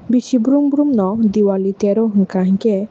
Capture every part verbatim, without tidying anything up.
Bisi brum brum no Diwali tero hwnkha hinkhe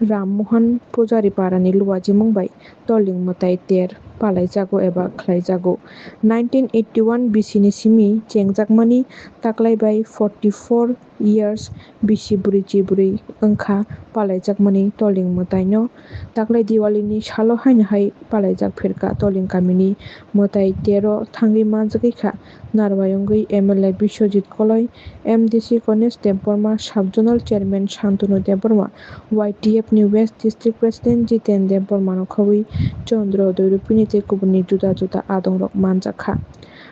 Ram Mohan Pujari Parani luajimung bai Toling mwtai ter palaijago eba khlaijago. Nineteen eighty one bisini simi chengjakmani taklai bai forty four years bisi bwrwi chibrwi wngkha palaijakmani Toling mwtaino. Taklai Diwalini salo haino hai palaijak pherkha Toling kamini mwtai tero thangwi manjagwi kha. Narwai wngwi M L A Biswajit Koloi, M D C Ganesh Debbarma, Sub Zonal Chairman Shantanu Debbarma, Y T F ni West District President Jiten Debbarma no khawi Chandra Doirupini tei kubuni juda juda adongrok manjakha.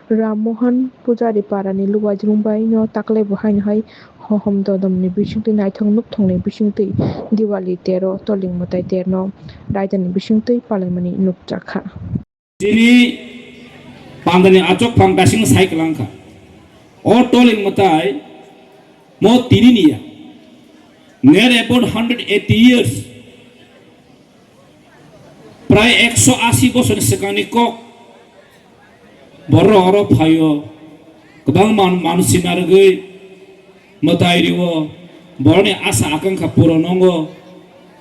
Ram Mohan Pujari Parani luajimung bai no taklai bo haino hai hohom dodomni bisingtwi naithok nukthokni bisingtwi Diwali tero Toling mwtai terno raidani bisingtwi palaimani nukjakha. Chini pandani achok phang kasing sai kwlangkha. O Toling mwtai mo tini niya. Near about hundred eighty years. Prai ekso asi bosorni swkangni kok. Borok oro phaio. Kwbang man-, mansi narwgwi mwtai rio. Borokni asa akankha puron wngo.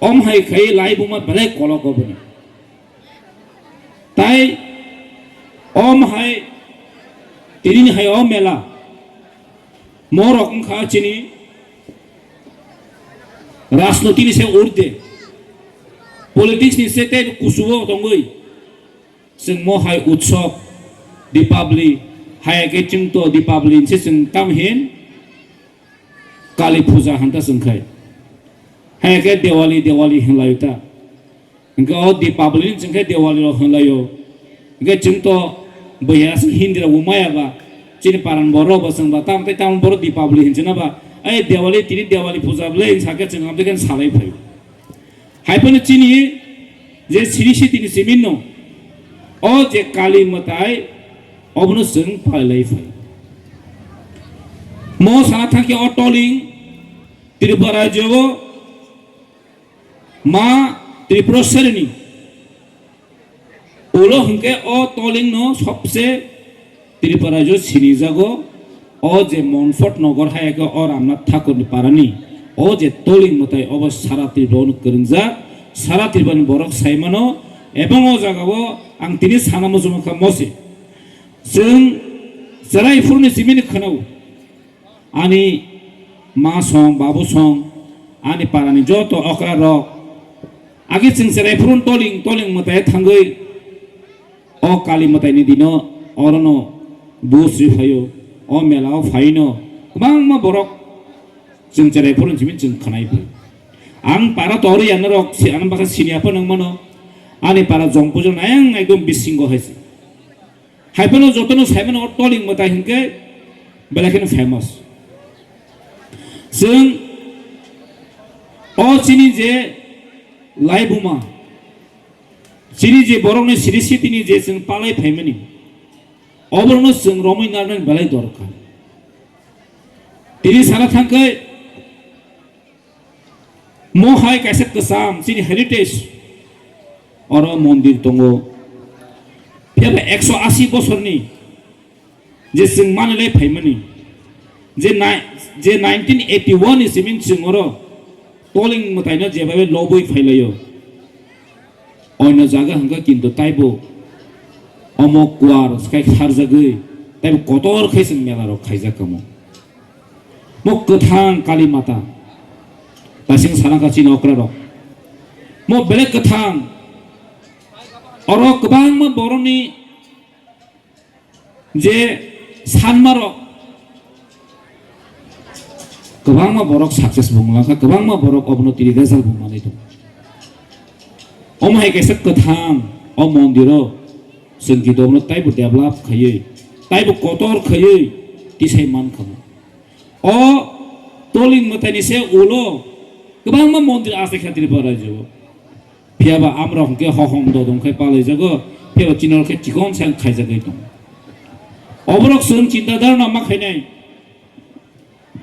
Om hai khai lai buma belai kolok oboni. Tai om hai, tini hai o mela, morok wngkha chini rajnoti ni se urde, politics ni se tei kusugo tongwi, chwng mo hai utsob, Dipabli, hai khe chwng to Dipabli se chwng tam hin Kali Puja hanta chwng khai, hai khe Diwali, Diwali hinlai ta. Hingke o Dipabli ni chwngkhe Diwali rok hinlaio. Hingke chwng to bwya se Hindi rok bo maya ba, chini paran borok bo chwng ba tam tei tam borok Dipabli hinchina ba, ai Diwali tini Diwali puja bwle hinsa khe chwng amtwi khe salai phaio. Hai phano chini je siri siti ni simin no, o je Kali mwtai obono chwng palai lai phaio. Mo sana thangkhe o Toling Tripura rajyo Ma Tripuraswari ni ulo hwnkhe o Toling no sobse Tripura rajyo sinijago, o je Montfort Nagar hai khe o Ramnath Thakur ni para ni o je Toling mwtai obo sara Tripura o kwrwngjak, sara Tripura ni borok sai mano, ebong o jaga o ang tini sana muchungma kha mose. Chwng chwrai phuru ni simi ni khwnao. Ani ma song, babu song, ani parani joto okra rok. Agi chwng chwrai phuru Toling, Toling mwtai thangwi o Kali mwtai ni dino orono bus ri phaio, o mela o phaino kwbangma borok chwng chwrai phuru simi chwng khwnai phaio. Ang para tori yanorok si, ang baka siniya phano wngmano, ani para jong pujo nayang ekdom bisingo hai se. Hai phano jotono saimano o Toling mwtai hinkhe belai kheno famous. Chwng o chini je laibuma, chini je borokni siri sitini je chwng palai phaimani, oborokno chwng romwi narnani belai dorkar. Tini sana thangkhe Mo hai kaisa kwcham chini heritage. Oro mondir tongo. Phiya ba ekso asi bosorni je chwng manwi lai phaimani. Je nai-, je nineteen eighty one ni simi chwng oro Toling mwtaino jebabe lobwi phailaio. Oino jaga hwnkha kintu taibo omo kuar skai kharjagwi taibo kotor khai chwng mela rok khaijak kamo. Mo kwthang Kali Mata. Basing sana kha chini okra rok. Mo belek kwthang. Oro kwbangma borokni je sanma rok. Kwbangma borok success bo wngkha, kwbangma borok obono tini result bo manwi tongo. Omo hai kaisa kwthang o mondiro chwng kito obono taibo develop khaiwi, taibo kotor khaiwi tisai mankha. O Toling mwtaini se ulo kwbangma mondir achai kha Tripura rajyo o. Phiya ba amrok hwnkhe hohom dodong khai palaijago, phiya ba chini oro khe chikon sa khaijagwi tongo. Oborok chwng chinta dharna ma khainai.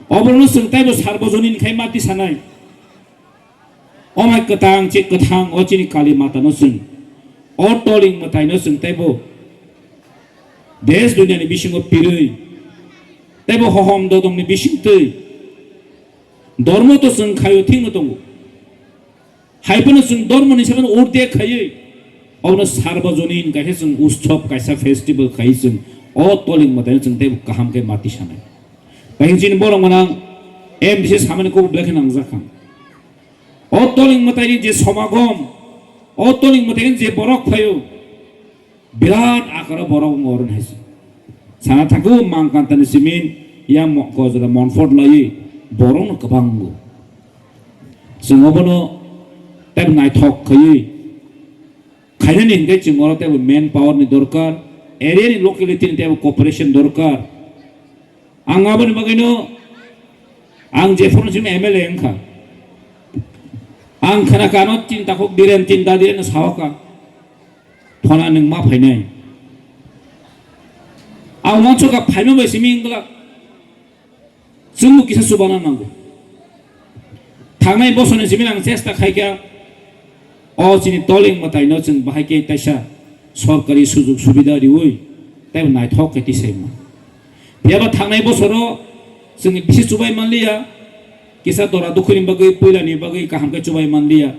Oborokno chwng taibo sarbojonin khai ma tisanai. Omai kwtang che kwthang o chini Kali Matano chwng, o Toling mwtaino chwng taibo desh duniani bisingo pirwi, taibo hohom dodongni bisingtwi Dormo to chwng khaio thikno tongo. Hai phano chwng dormoni samani urde khaiwi obono Sarbajonin kaisa chwng utsob, kaisa festival khaiwi chwng o Toling mwtaino chwng teibo kaham khe mati sanai. Bai chini borok manang M D C samani kok belai khe nangjak kha. O Toling mwtaini je somagom, o Toling mwtaini je borok phaio, birat akaro borok wng oro hai se. Sana thago Mangkantani simin ya mo-, gojra monfort laiwi borokno kwbang wngo. Chwng obono tei naithok khaiwi khainani hinkhe chwng oro tei main power ni dorkar, area ni locality ni tei cooperation dorkar. Ang aboni bagwino ang jephuru chini M L A wngkha. Ang khna kano chini takhuk Biren, chini da Biren sahoka. Phona nwng ma phainai. Ang wansukha phaima bai simi wngla. Chwngbo kisa chubana nango. Thangnai bosorni simi ang chesta khaikha. O chini Toling mwtaino chwng bahai khe taisa sorkari sujug subida riwi tei naithok khe tisaima. Phiyaba thangnai bosoro chwng bisi chubai manliya, kisa dora dukhuni bagwi, puilani bagwi kaham khe chubai manliya.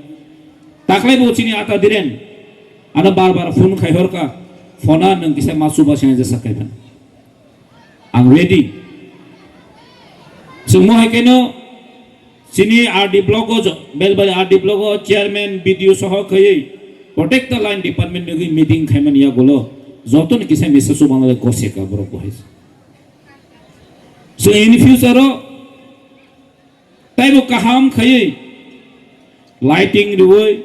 Taklaibo chini ata Biren ano bar bar phone khai horka, phona nwng kisa ma chuba sene jesa kaiban. Ang ready. Chwng mo hai keno chini R D block o jo-, Belbari R D block o chairman, B D O soho khaiwi protect the line department nugwi meeting khaimani yagulo jotono kisa misa chubanglai goseka borok bo hai. So in future o taibo kaham khaiwi lighting riwi,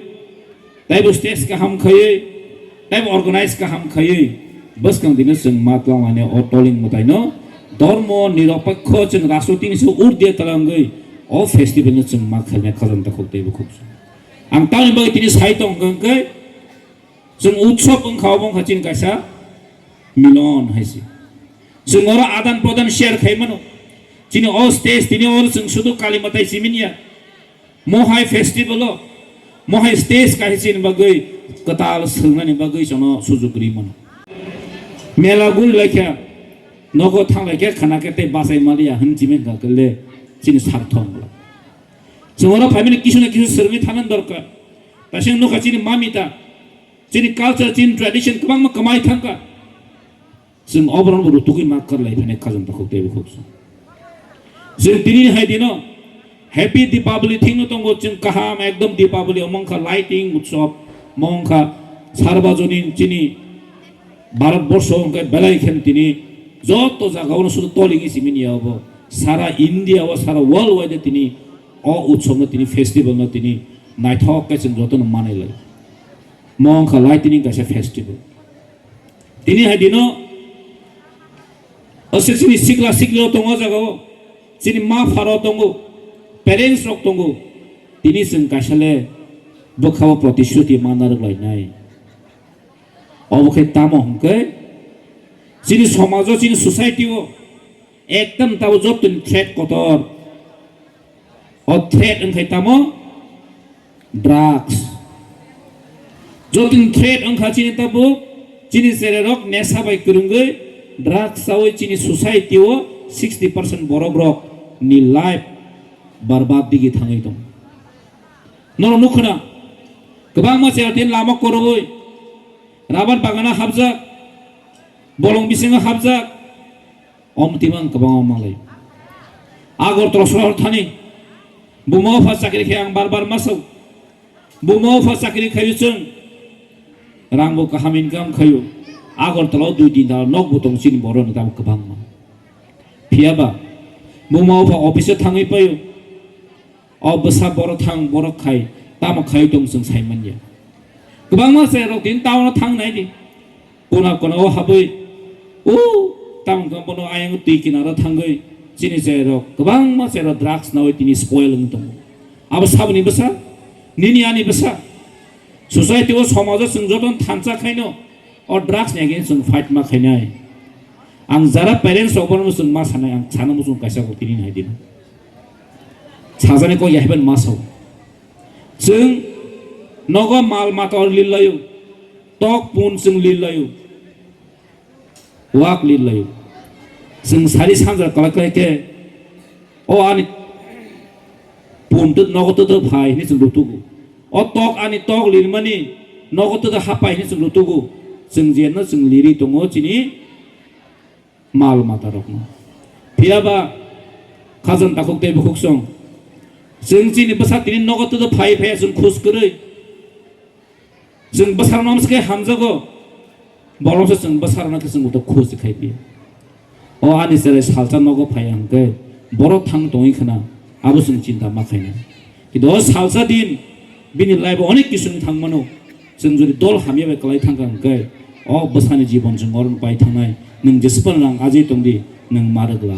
taibo stage kaham khaiwi, taibo organize kaham khaiwi, bwskang dino chwng ma twlang mani o Toling mwtaino dormo nirapekho chwng rajniti ni se urde talangwi o festival no chwng ma khaina khajam takhuk teibo khuk. Ang tamni bagwi tini sai tong hwnkhe, chwng utsob wngkha, obo wngkha chini kaisa milon hai se. Chwng oro adan pradan share khai mano. Chini o stage tini oro chwng sudu Kali mwtai simi ya. Mohai festival o, mohai stage kaisa chini bagwi kwtal swrwngnani bagwi chwngno sujuk ri mano. Mela guri laikha, nogo thang laikha, khana khe tei bachai maliya hwn chimi wngkha khe le chini sartho wngla. Chwng oro phaimani kisu na kisu swrwngwi thanani dorkar. Taising nukha chini mamita, chini culture, chini tradition kwbangma kwmai thangkha. Chwng oborok bo rutugwi ma kwrwlai phano khajam takhuk teibo khuk chwng. Chwng tini hai dino Happy Deepavali thwngno tongo, chwng kaham ekdom Deepavali omo wngkha lighting utsob, omo wngkha Sarbajonin chini Bharat borsho wngkha belai khe tini joto jaga ono sudu Toling simi ya obo sara India o sara world wide tini o utsob no tini festival no tini naithok khe chwng jotono manwi lai. Omo wngkha lighting kaisa festival. Tini hai dino, o se chini sikla sikli rok tongo o jaga o, chini ma pha rok tongo, parents rok tongo, tini chwng kaisa le bwkha o protishruti ma narwk lainai. Obo khe tamo hwnkhe, chini somaj o, chini society o, ekdam tabo jotoni threat kotor. O threat wngkha tamo drugs. Jotoni threat wngkha chini tabuk, chini chererok nesa bai kwrwngwi drugs chawi chini society o sixty percent borok rok ni life barbad digi thangwi tong. Norok nukhwna kwbangma cherok tini lama kwrwui rubber bagana hapjak, bolong bisingo hapjak, Omtimang kwbangma manglai. Agartala sohor thani buma bupha chakri khe ang bar bar masao. Buma bupha chakri khaio chwng. Rang bo kaham income khaio. Agartala o dui tin tala nok bo tong chini borok ni tamo kwbangma. Phiyaba buma bupha office o thangwi paio. O bwsa borok thang borok khai tamo khai tong chwng sai manya. Kwbangma cherok tini town o thang nai di. Kona kona o habwi o tamo khe bono ayang twi kinaro thangwi chini cherok kwbangma cherok drugs nawi tini spoil wng tongo. Abo saboni bwsa, nini ani bwsa. Society o somajo chwng jotono thansa khaino o drugs ni against chwng fight ma khainai. Ang jara parents rok bono chwng ma sanai, ang sana muchung kaisa kok tini hai dino. Sajani kok yahai ban ma sao. Chwng nogo mal mata or lil laio. Tok pun chwng lil laio. Wak lil laio. Chwng sari sanja kwlai kwlai khe o ani Nogo twi phai hwnwi chwng rw tugo. O tok ani tok lirmani nogo twi hapai hwnwi chwng rw tugo. Chwng jeno chwng liri tongo chini mal matarokno. Phiya ba khajang takhuk tei bukhuk song. Chwng chini bwsa tini nogo twi phai phai chwng khus kwrwi. Chwng bwsarokno amswk khe hamjago. Borokno se chwng bwsarokno khe chwng utok khus khai phi. O ani chwrai salsa nogo phai hwnkhe borok thang tongwi khna abo chwng chinta ma khaina. Kintu o salsa din bini life o onek kisu thang mano. Chwng jodi dol hamya bai kwlai thang kha hwnkhe o bwsani jibon chwng oro pai thangnai. Nwng jesupano nang ajai tongdi nwng ma rwgla.